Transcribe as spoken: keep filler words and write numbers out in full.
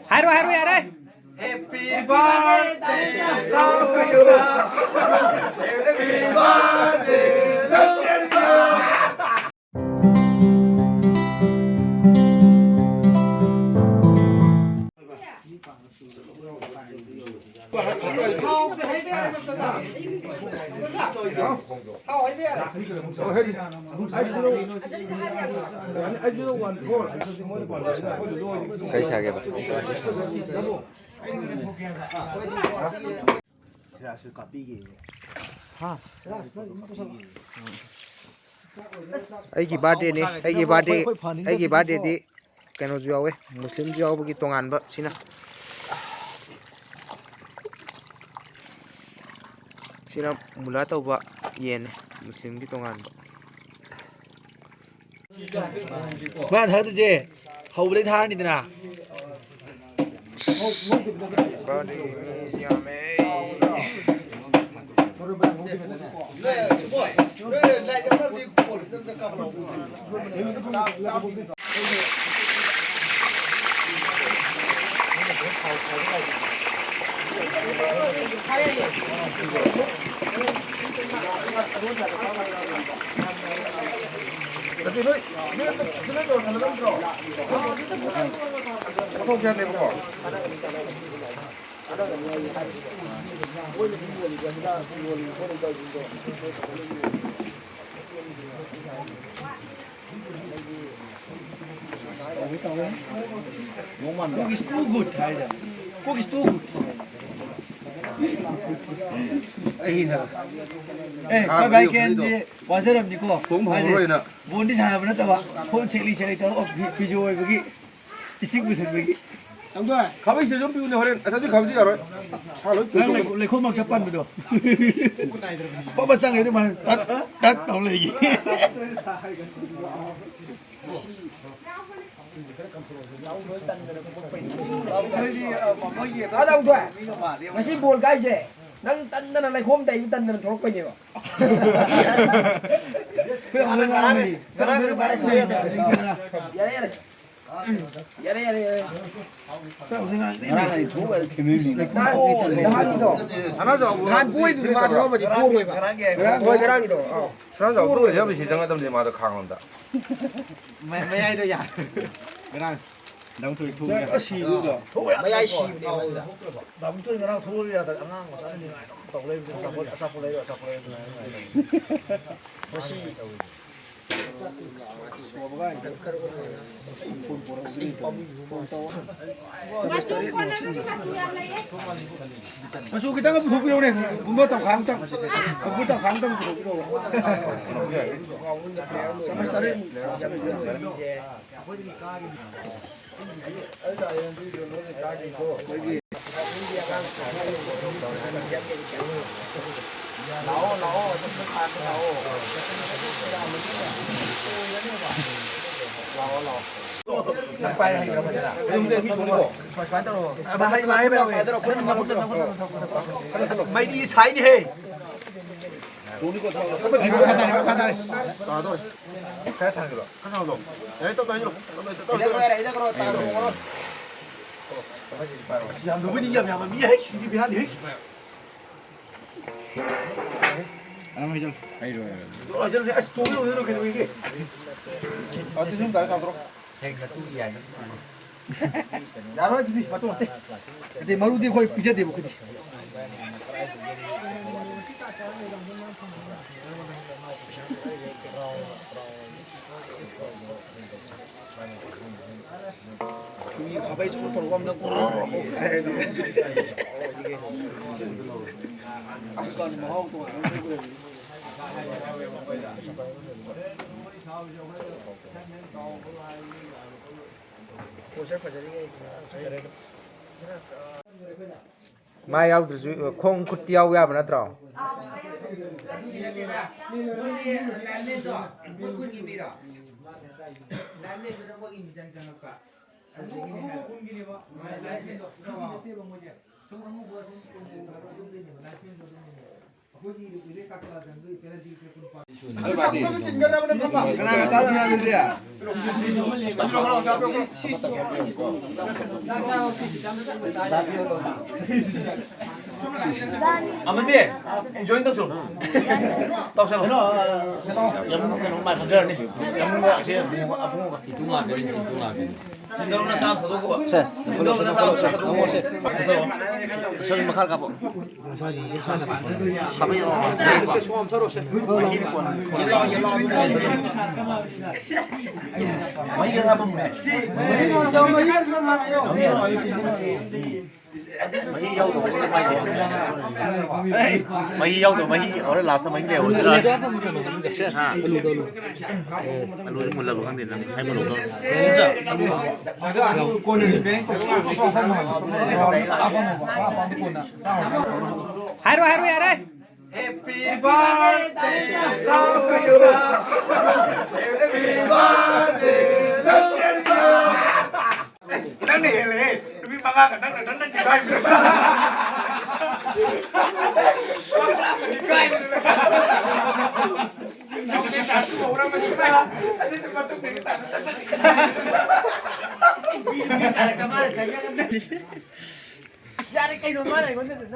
ꯍꯥꯏꯔꯣ, ꯍꯥꯏꯔꯣ, ꯌꯥꯔꯦ꯫ Happy birthday to you. Happy birthday to you. ꯀꯩ ꯁꯥꯒꯦꯕ? ꯑꯩꯒꯤ ꯕꯥꯔꯗꯦꯅꯤ, ꯑꯩꯒꯤ ꯕꯥꯔꯗꯦ, ꯑꯩꯒꯤ ꯕꯥꯔꯗꯦꯗꯤ ꯀꯩꯅꯣꯁꯨ ꯌꯥꯎꯋꯦ, ꯃꯨꯁꯂꯤꯝꯁꯨ ꯌꯥꯎꯕꯒꯤ ꯇꯣꯉꯥꯟꯕ ꯁꯤꯅ꯫ ꯁꯤꯅ ꯃꯨꯂꯥ ꯇꯧꯕ ꯌꯦꯟꯅꯦ, ꯃꯨꯁꯂꯤꯝꯒꯤ ꯇꯣꯉꯥꯟꯕ꯫ ꯃꯥꯅ ꯊꯥꯒꯠꯇꯣꯏꯁꯦ ꯍꯧꯕꯗꯩ ꯊꯥꯔꯅꯤꯗꯅ꯫ ꯕꯥꯔꯗꯦꯒꯤ ꯃꯤ ꯌꯥꯝꯃꯦ꯫ Cook is too good ꯍꯥꯏꯗ꯫ Cook is too good꯫ ꯑꯩꯅ ꯑꯦ, ꯑꯩꯈꯣꯏ ꯚꯥꯏ ꯀꯦꯟꯗꯤ ꯋꯥꯖꯔꯝꯅꯤꯀꯣ꯫ ꯊꯣꯡ ꯍꯧꯔꯣꯏꯅ꯫ ꯕꯣꯟꯗꯤ ꯁꯥꯟꯅꯕ ꯅꯠꯇꯕ, ꯐꯣꯟ ꯁꯦꯛꯂꯤ ꯁꯦꯛꯂꯤ ꯇꯧꯔꯒ ꯐꯤ-, ꯐꯤꯖꯣ ꯑꯣꯏꯕꯒꯤ ꯏꯁꯤꯡ ꯄꯨꯁꯤꯟꯕꯒꯤ꯫ ꯈꯥꯕꯩꯁꯤꯗ ꯑꯗꯨꯝ ꯄꯤꯌꯨꯅꯦ ꯍꯣꯔꯦꯟ꯫ ꯑꯁ, ꯑꯗꯨꯗꯤ ꯈꯥꯕꯩꯗꯤ ꯌꯥꯔꯣꯏ꯫ ꯁꯥ ꯂꯣꯏ ꯅꯪ ꯇꯣꯏꯁꯤꯜꯂꯦ꯫ ꯂꯩꯈꯣ-, ꯂꯩꯈꯣꯝ ꯃꯔꯛꯇ ꯄꯟꯕꯗꯣ꯫ ꯄꯞ ꯄꯞ ꯆꯪꯈ꯭ꯔꯗꯤ ꯃꯥ ꯇꯠ, ꯇꯠ ꯇꯧ ꯂꯩꯈꯤ꯫ ꯉꯁꯤ ꯕꯣꯜ ꯀꯥꯏꯁꯦ ꯅꯪ ꯇꯟꯗꯅ ꯂꯩꯈꯣꯝ ꯇꯩꯕ ꯇꯟꯗꯅ ꯊꯣꯛꯂꯛꯄꯩꯅꯦꯕ꯫ ꯉꯔꯥꯡ, ꯉꯔꯥꯡ, ꯉꯔꯥꯡ, ꯌꯥꯔꯦ, ꯌꯥꯔꯦ꯫ ꯌꯥꯔꯦ, ꯌꯥꯔꯦ, ꯌꯥꯔꯦ꯫ ꯉꯔꯥꯡ ꯑꯩ ꯊꯣꯛꯑꯒ ꯊꯦꯡꯅꯩꯅꯤ꯫ ꯅꯍꯥꯟꯒꯤꯗꯣ꯫ ꯁꯅꯥꯖꯥꯎꯕ ꯅꯍꯥꯟ ꯄꯣꯏꯗꯨꯁꯨ ꯃꯥ ꯊꯣꯛꯑꯝꯃꯗꯤ ꯄꯣꯔꯣꯏꯕ꯫ ꯉꯔꯥꯡꯒꯤ꯫ ꯍꯣꯏ, ꯉꯔꯥꯡꯒꯤꯗꯣ꯫ ꯑꯥ꯫ ꯁꯅꯥꯖꯥꯎꯕ ꯁꯤ ꯆꯪꯒꯗꯕꯅꯤ ꯃꯥꯗꯣ ꯈꯥꯡꯂꯣꯝꯗ꯫ ꯃ-, ꯃꯌꯥꯏꯗꯣ ꯌꯥ-, ꯉꯔꯥꯡ ꯗꯥ ꯃꯨꯊꯣꯏ ꯊꯣꯛꯑꯦ꯫ ꯑꯁ, ꯁꯤꯕꯗꯣ꯫ ꯃꯌꯥꯏ ꯁꯤꯕꯅꯦ ꯃꯥꯏꯗꯨꯗ꯫ ꯗꯥ ꯃꯨꯊꯣꯏ ꯉꯔꯥꯡ ꯊꯣꯛꯂꯛꯑꯣ ꯌꯥꯗ, ꯑꯉꯥꯡ ꯃꯆꯥꯅ ꯅꯤꯡꯉꯥꯏ ꯑꯗꯨꯝ ꯇꯧ ꯂꯩꯕꯗꯨ, ꯑꯆꯥꯄꯣꯠ, ꯑꯆꯥꯄꯣꯠ ꯂꯩꯔꯣ, ꯑꯆꯥꯄꯣꯠ ꯂꯩꯔꯣ꯫ ꯃꯁꯤ ꯃꯆꯨ ꯈꯤꯇꯪ ꯄꯨꯊꯣꯛꯄꯤꯔꯛꯎꯅꯦ, ꯒꯨꯝꯕ ꯇꯪꯈꯥꯏ ꯑꯃꯇꯪ, ꯒꯨꯝꯕ ꯇꯪꯈꯥꯏ ꯑꯃꯇꯪ ꯄꯨꯊꯣꯛꯄꯤꯔꯛꯑꯣ꯫ ꯆꯥꯃꯁ ꯇꯔꯦꯠ꯫ ꯃꯩꯗꯤ ꯁꯥꯏꯅꯦꯍꯦ꯫ ꯇꯥꯗꯣꯔꯦ꯫ ꯈꯔ ꯊꯥꯡꯖꯤꯜꯂꯣ꯫ ꯈꯔ ꯊꯥꯡꯖꯤꯜꯂꯣ꯫ ꯌꯥꯔꯦ, ꯇꯞꯅ ꯍꯥꯏꯖꯤꯜꯂꯣ꯫ ꯇꯞꯅ ꯍꯥꯏꯖꯤꯜꯂꯣ꯫ ꯇꯞꯅ ꯍꯥꯏꯖꯤꯜꯂꯣ꯫ ꯑꯁ, ꯌꯥꯝ ꯂꯨꯕꯅꯤ, ꯌꯥꯝ ꯌꯥꯝꯕ ꯃꯤ ꯍꯦꯛ ꯁꯤꯗꯤ ꯕꯦꯔꯥꯅꯤ ꯍꯦꯛ꯫ ꯑꯗꯨꯝ ꯍꯩꯖꯤꯜꯂꯨ꯫ ꯍꯩꯔꯣꯏ, ꯍꯩꯔꯣꯏ꯫ ꯖꯣꯔ ꯍꯩꯖꯤꯜꯂꯨꯅꯦ꯫ ꯑꯁ, ꯆꯣꯡꯕ ꯌꯧꯗꯣꯏꯅꯣ ꯀꯩꯗꯧꯋꯦꯒꯦ? ꯑꯗꯨ ꯁꯨꯝ ꯗꯥꯏꯔꯦꯛ ꯇꯥꯎꯊꯣꯔꯛꯑꯣ꯫ ꯍꯦꯛ ꯅꯇꯨꯒꯤ ꯌꯥꯏꯅ꯫ ꯌꯥꯔꯣꯏ ꯑꯗꯨꯗꯤ, ꯃꯇꯨꯡ ꯅꯠꯇꯦ꯫ ꯅꯠꯇꯦ, ꯃꯔꯨꯗꯤ ꯑꯩꯈꯣꯏ ꯄꯤꯖꯗꯦꯕ ꯑꯩꯈꯣꯏꯗꯤ꯫ ꯃꯤ ꯈꯥꯕꯩ ꯆꯨꯞꯄ ꯇꯧꯔꯒ ꯑꯝꯅ ꯀꯣꯔꯣ ꯀꯣꯔꯣ ꯀꯣꯔꯣ ꯍꯥꯏꯔꯗꯤ꯫ ꯑꯁ, ꯃꯍꯥꯎ ꯇꯣꯉꯥꯟꯕ ꯑꯃ ꯂꯩꯕꯅꯤ꯫ Sponsor ꯐꯖꯔꯤꯉꯩ ꯐꯖꯔꯦ ꯑꯗꯨꯝ꯫ ꯃꯥꯏ ꯌꯥꯎꯗ꯭ꯔꯁꯨ, ꯈꯣꯡ ꯈꯨꯠꯇꯤ ꯌꯥꯎ ꯌꯥꯕ ꯅꯠꯇ꯭ꯔꯣ? ꯑꯥ, ꯃꯥꯏ ꯌꯥꯎꯗ꯭ꯔꯁꯨ꯫ ꯃꯣꯏꯒꯤ ꯂꯥꯏꯟꯃꯦꯟꯗꯣ, ꯃꯣꯏ ꯈꯨꯟꯒꯤ ꯃꯤꯔꯣ? ꯂꯥꯏꯟꯃꯦꯟꯗꯨꯅ ꯃꯣꯏꯒꯤ ꯃꯤꯆꯪ ꯆꯪꯉꯛꯄ꯫ ꯑꯗꯨꯗꯒꯤꯅꯦ ꯍꯥꯏꯕ꯫ ꯂꯥꯏꯟꯃꯦꯟꯗꯣ, ꯁꯨꯝ ꯑꯃꯨꯛ ꯁꯨꯝ ꯂꯥꯏꯟꯃꯦꯟꯗꯣ ꯑꯗꯨꯝ ꯂꯩꯅꯦꯕ꯫ ꯀꯅꯥꯒ ꯆꯥꯗꯣꯏꯅꯣ ꯑꯗꯨꯗꯤ? ꯑꯃꯁꯦ, enjoy ꯇꯧꯁꯣ꯫ ꯇꯧꯁꯜꯂꯣ꯫ ꯌꯥꯝ ꯀꯩꯅꯣ ꯃꯥꯏ ꯈꯟꯖꯔꯅꯤ꯫ ꯌꯥꯝ ꯑꯁꯤ ꯑꯕꯨꯡ, ꯑꯕꯨꯡ ꯏꯇꯨ ꯉꯥꯛꯇꯅꯤ, ꯏꯇꯨ ꯉꯥꯛꯇꯅꯤ꯫ ꯁꯦ, ꯁꯣꯔꯤ ꯃꯈꯥ ꯀꯥꯞꯄꯣ꯫ ꯃꯍꯤ ꯍꯥꯞꯄꯝꯃꯨꯅꯦ꯫ ꯃꯍꯤ ꯌꯥꯎꯗꯕ, ꯃꯍꯤ ꯌꯥꯎꯗꯕ, ꯃꯍꯤ ꯍꯣꯔꯦꯟ ꯂꯥꯁꯇ ꯃꯍꯤ ꯂꯩꯍꯧꯔꯗ꯭ꯔꯥ? ꯍꯥ? ꯑꯂꯨꯁꯨ ꯃꯨꯜꯂꯕ ꯈꯪꯗꯦ, ꯅꯪ ꯉꯁꯥꯏ ꯃꯨꯜꯍꯧꯗꯕ꯫ ꯍꯥꯏꯔꯣ, ꯍꯥꯏꯔꯣ, ꯌꯥꯔꯦ꯫ Happy birthday to you. Happy birthday to you. ꯅꯪꯅ ꯍꯦꯜꯂꯦꯍꯦ꯫ ꯅꯨꯃꯤꯠ ꯃꯉꯥꯒ ꯅꯪꯅ ꯅꯪꯅ ꯅꯤꯡꯈꯥꯏꯕꯤꯔꯦ꯫ ꯅꯪꯅ ꯆꯥꯛꯁꯨ ꯍꯧꯔꯝꯃꯅꯤ꯫ ꯑꯗꯨꯁꯨ ꯃꯇꯨꯡꯗꯒꯤ ꯇꯥꯅ ꯆꯠꯂꯅꯤ꯫ ꯌꯥꯔꯦ ꯀꯩꯅꯣ ꯃꯥꯅ ꯑꯩꯉꯣꯟꯗ ꯑꯗꯨꯝ